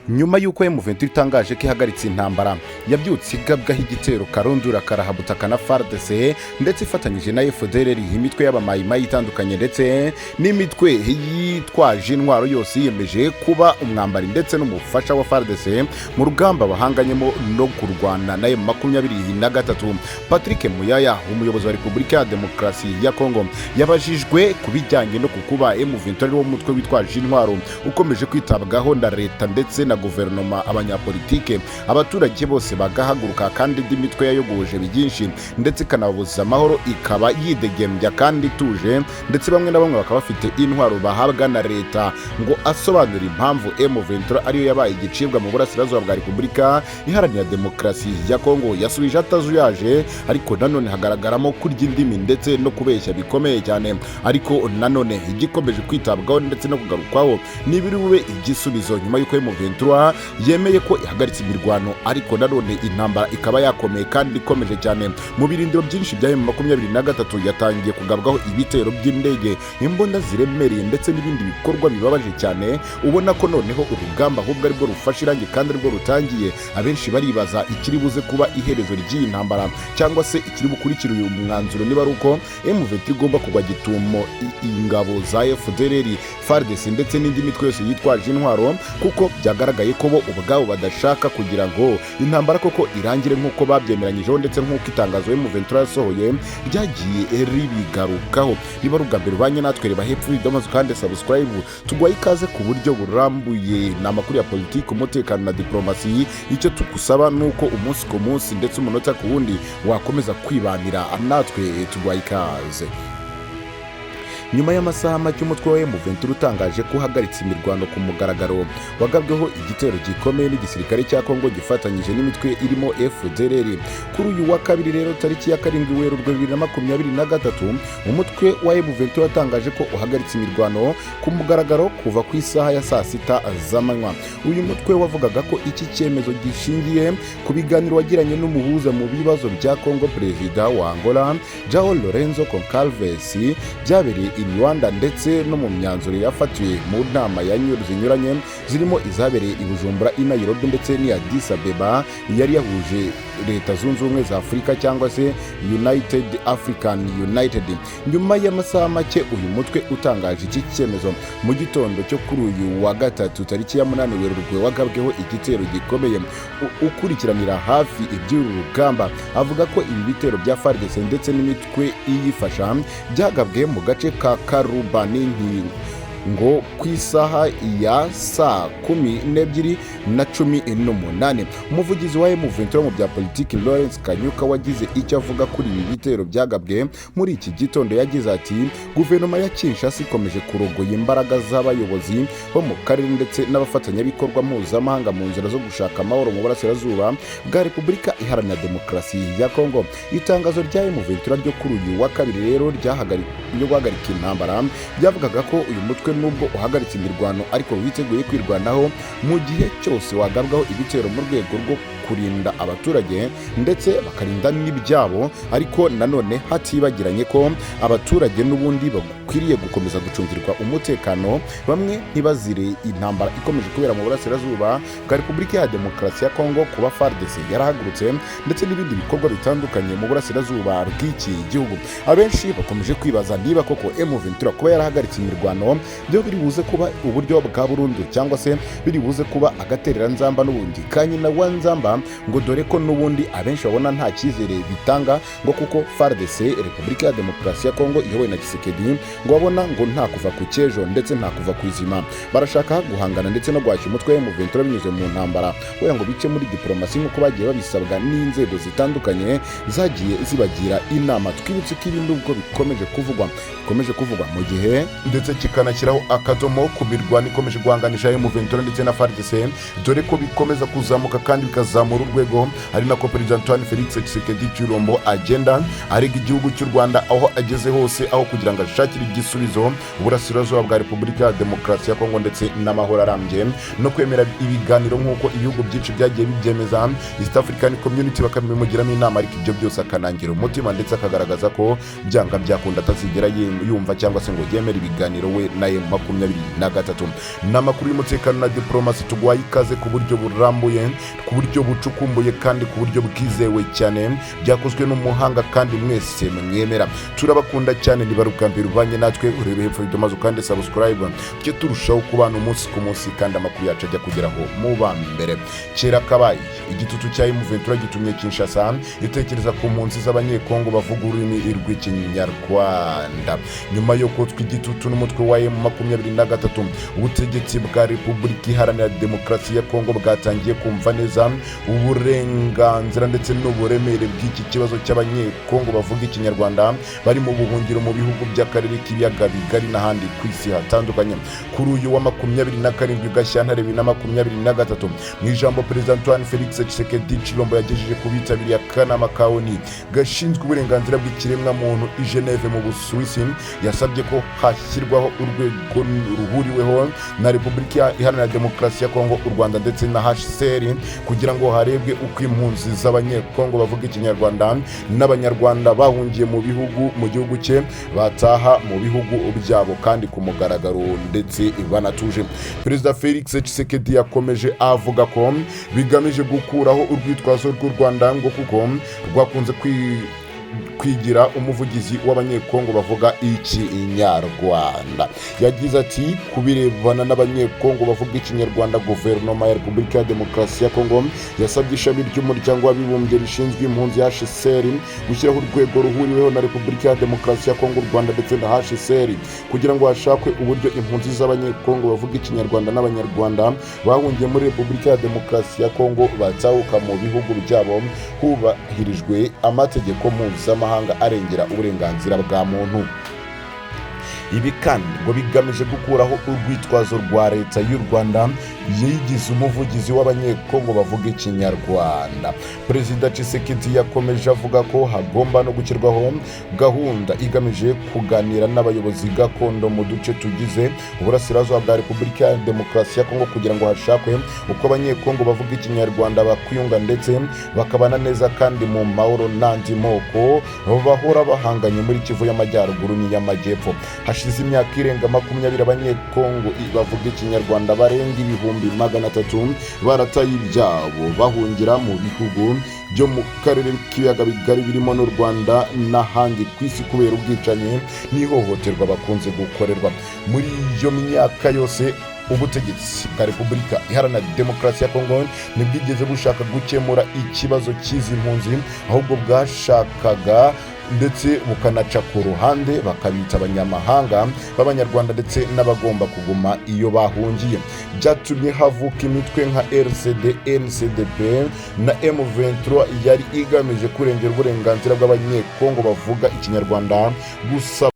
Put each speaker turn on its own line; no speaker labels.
Nyuma y'uko M23 itangaje ko ihagaritse intambara, yabyutse igabwaho igitero karundura karahabutaka na FARDC ndetse ifatanyije na FDLR, imitwe y'abamayimayi itandukanye ndetse n'imitwe yitwaje intwaro yose yiyemeje kuba umwambari ndetse n'umufasha wa FARDC mu rugamba bahanganyemo no kurwana na M23. Patrick Muyaya, umuyobozi wa Repubulika ya Demokarasi ya Kongo, yabajijwe ku bijyanye no kukuba M23 ari wo mutwe witwaje intwaro ukomeje kwitabwaho na leta ndetse na guverinoma, abanyapolitike, abaturage bose bagahaguruka, kandi indi mitwe yayogoje byinshi ndetse ikanabuza amahoro ikaba yidegembya kandi ituje, ndetse bamwe na bamwe bakaba bafite intwaro bahabwa na leta, ngo asobanure impamvu M23 ariyo yabaye igicibwa mu burasirazuba bwa Repubulika Iharanira Demokarasi ya Kongo. Yasubije atazuyaje, ariko nanone hagaragaramo kurya indimi ndetse no kubeshya bikomeye cyane. Ariko nanone igikomeje kwitabwaho ndetse no kugarukwaho n'ibiri bube igisubizo nyuma y'uko M23 yemeye ko ihagaritse imirwano, ariko nanone intambara ikaba yakomeye kandi ikomeje cyane mu birindiro byinshi bya M23. Yatangiye kugabwaho ibitero by'indege, imbunda ziremereye ndetse n'ibindi bikorwa bibabaje cyane, ubona ko noneho urugamba ahubwo aribwo rufashe irangi kandi aribwo rutangiye. Abenshi baribaza ikiri buze kuba iherezo ry'iyi ntambara cyangwa se ikiri bukurikire uyu mwanzuro, niba ari uko M23 igomba kugwa gitumo ingabo za FDLR, FARDC ndetse n'indi mitwe yose yitwaje intwaro, kuko byagaragaye ko bo ubwabo badashaka kugira ngo intambara koko irangire nk'uko babyemeranyijeho, ndetse nk'uko itangazo M23 yasohoye ryagiye ribigarukaho. Niba ari ubwa mbere ubanye natwe, reba hepfo y'amazu kandi subscribe. Tuguhaye ikaze ku buryo burambuye. Ni amakuru ya politiki, umutekano na diplomasi. Icyo tugusaba ni uko umunsi ku munsi ndetse umunota ku wundi wakomeza kwibanira natwe. Tuguhaye ikaze. Nyuma y'amasaha make umutwe wa M23 utangaje ko uhagaritse imirwano ku mugaragaro, wagabweho igitero gikomeye n'igisirikare cya Kongo gifatanyije n'imitwe irimo FDLR. Kuri uyu wa kabiri rero, tariki ya 7 Werurwe 2023, umutwe wa M23 watangaje ko uhagaritse imirwano ku mugaragaro kuva ku isaha ya saa 6 z'amanywa. Uyu mutwe wavugaga ko iki cyemezo gishingiye ku biganiro wagiranye n'umuhuza mu bibazo bya Kongo, Perezida wa Angola João Lourenço Goncalves, byabereye i Luanda, ndetse no mu myanzuro yafatiwe mu nama ya zinyuranye zirimo izabereye i Bujumbura, i Nairobi ndetse n'iya Addis Abeba yari yahuje Leta Zunze Ubumwe za Afurika cyangwa se United African United. Nyuma y'amasaha make uyu mutwe utangaje iki cyemezo, mu gitondo cyo kuri uyu wa gatatu tariki ya 8 Werurwe wagabweho igitero gikomeye. Ukurikiranira hafi iby'uru rugamba avuga ko ibi bitero bya FARDC ndetse n'imitwe iyifasha byagabwe mu gace ka Karuba n'Inkingo ngo ku isaha ya saa 12:18. Umuvugizi wa M23 mu bya politiki, Lawrence Kanyuka, wagize icyo avuga kuri ibi bitero byagabwe muri iki gitondo, yagize ati: "Guverinoma ya Kinshasa ikomeje kurogoya imbaraga z'abayobozi bo mu karere ndetse n'abafatanyabikorwa mpuzamahanga mu nzira zo gushaka amahoro mu burasirazuba bwa Repubulika Iharanira Demokarasi ya Kongo." Itangazo rya M23 ryo kuri uyu wa kabiri rero ryo guhagarika intambara byavugaga ko uyu mutwe, nubwo uhagaritse imirwano, ariko witeguye kwirwanaho mu gihe cyose wagabwaho ibitero mu rwego rwo kurinda abaturage ndetse bakarinda n'ibyabo, ariko nanone hatibagiranye ko abaturage n'ubundi bakwiriye gukomeza gucungirwa umutekano, bamwe ntibazire intambara ikomeje kubera mu burasirazuba bwa Repubulika ya Demokarasi ya Kongo, kuba FARDC yarahagurutse ndetse n'ibindi bikorwa bitandukanye mu burasirazuba bw'iki gihugu. Abenshi bakomeje kwibaza niba koko M23 kuba yarahagaritse imirwano byo biri buze kuba uburyo bwa burundu cyangwa se biri buze kuba agatereranzamba n'ubundi ka nyina wa nzamba, ngo dore ko n'ubundi abenshi babona nta cyizere bitanga, ngo kuko FARDC, Repubulika ya Demokarasi ya Kongo iyobowe na Tshisekedi, ngo babona ngo nta kuva ku cy'ejo ndetse nta kuva ku izima. Barashaka guhangana ndetse no guhashya umutwe wa M23 binyuze mu ntambara, wenda ngo bice muri diplomasi nk'uko bagiye babisabwa n'inzego zitandukanye zagiye zibagira inama. Twibutse ko ibi nubwo bikomeje kuvugwa mu gihe ndetse kikanashyiraho akadomo ku mirwano ikomeje guhanganisha M23 ndetse na FARDC, dore ko bikomeza kuzamuka kandi bikazamura. kuzamura urwego, ari nako Perezida Antoine Felix Tshisekedi Tshilombo agenda arega igihugu cy'u Rwanda aho ageze hose, aho kugira ngo ashakire igisubizo uburasirazuba bwa Repubulika ya Demokarasi ya Kongo ndetse n'amahoro arambye no kwemera ibiganiro nk'uko ibihugu byinshi byagiye bibyemeza, East African Community bakabimugiramo inama, ariko ibyo byose akanangira umutima ndetse akagaragaza ko byanga byakunda atazigera yumva cyangwa se ngo yemere ibiganiro we na M23. Ni amakuru y'umutekano na diplomasi tuguhaye ikaze ku buryo burambuye, ku buryo bucukumbuye kandi ku buryo bwizewe cyane, byakozwe n'umuhanga kandi mwese mwemera. Turabakunda cyane. Niba ari ubwa mbere ubanye natwe, urebe hepfo video maze ukande subscribe, tujye turushaho kubana umunsi ku munsi kandi amakuru yacu ajya kugeraho mu ba mbere. Kera kabaye, igitutu cya M23 gitumye Kinshasa itekereza ku mpunzi z'Abanyekongo bavuga ururimi rw'Ikinyarwanda. Nyuma yo kotswa igitutu n'umutwe wa M23, ubutegetsi bwa Repubulika Iharanira Demokarasi ya Kongo bwatangiye kumva neza uburenganzira ndetse n'uburemere bw'iki kibazo cy'Abanyekongo bavuga Ikinyarwanda bari mu buhungiro mu bihugu by'akarere k'Ibiyaga Bigari n'ahandi ku isi hatandukanye. Kuri uyu wa 27 Gashyantare 2023, mu ijambo Perezida Antoine Felix Tshisekedi Tshilombo yagejeje ku bitabiriye akanama ka ONU gashinzwe uburenganzira bw'ikiremwamuntu i Geneve mu Busuwisi, yasabye ko hashyirwaho urwego ruhuriweho na Repubulika Iharanira Demokarasi ya Kongo, u Rwanda ndetse na HCR kugira ngo harebwe uko impunzi z'Abanyekongo bavuga Ikinyarwanda n'Abanyarwanda bahungiye mu bihugu mu gihugu cye bataha mu bihugu byabo kandi ku mugaragaro ndetse banatuje. Perezida Felix Tshisekedi yakomeje avuga ko bigamije gukuraho urwitwazo rw'u Rwanda ngo kuko rwakunze kwigira umuvugizi w'Abanyekongo bavuga Ikinyarwanda. Yagize ati: "Ku birebana n'Abanyekongo bavuga Ikinyarwanda, Guverinoma ya Repubulika ya Demokarasi ya Kongo yasabye ishami ry'Umuryango w'Abibumbye rishinzwe impunzi HCR gushyiraho urwego ruhuriweho na Repubulika ya Demokarasi ya Kongo, u Rwanda ndetse na HCR kugira ngo hashakwe uburyo impunzi z'Abanyekongo bavuga Ikinyarwanda n'Abanyarwanda bahungiye muri Repubulika ya Demokarasi ya Kongo batahuka mu bihugu byabo hubahirijwe amategeko mpuzamahanga arengera uburenganzira bwa muntu." Ibi kandi ngo bigamije gukuraho urwitwazo rwa Leta y'u Rwanda yigize umuvugizi w'Abanyekongo bavuga Ikinyarwanda. Perezida Tshisekedi yakomeje avuga ko hagomba no gushyirwaho gahunda igamije kuganira n'abayobozi gakondo mu duce tugize uburasirazuba bwa Repubulika ya Demokarasi ya Kongo kugira ngo hashakwe uko Abanyekongo bavuga Ikinyarwanda bakwiyunga ndetse bakabana neza kandi mu mahoro n'andi moko bahora bahanganye muri Kivu y'Amajyaruguru n'iy'Amajyepfo. Hashize imyaka irenga 20 Abanyekongo bavuga Ikinyarwanda barenga 300,000 barataye ibyabo bahungira mu bihugu byo mu karere k'Ibiyaga Bigari birimo n'u Rwanda n'ahandi ku isi kubera ubwicanyi n'ihohoterwa bakunze gukorerwa. Muri iyo myaka yose, ubutegetsi bwa Repubulika Iharanira Demokarasi ya Kongo ntibwigeze bushaka gukemura ikibazo cy'izi mpunzi, ahubwo bwashakaga ndetse bukanaca ku ruhande bakabita abanyamahanga b'Abanyarwanda ndetse n'abagomba kuguma iyo bahungiye. Byatumye havuka imitwe nka RCD, NCDP na M23 yari igamije kurengera uburenganzira bw'Abanyekongo bavuga Ikinyarwanda gusa.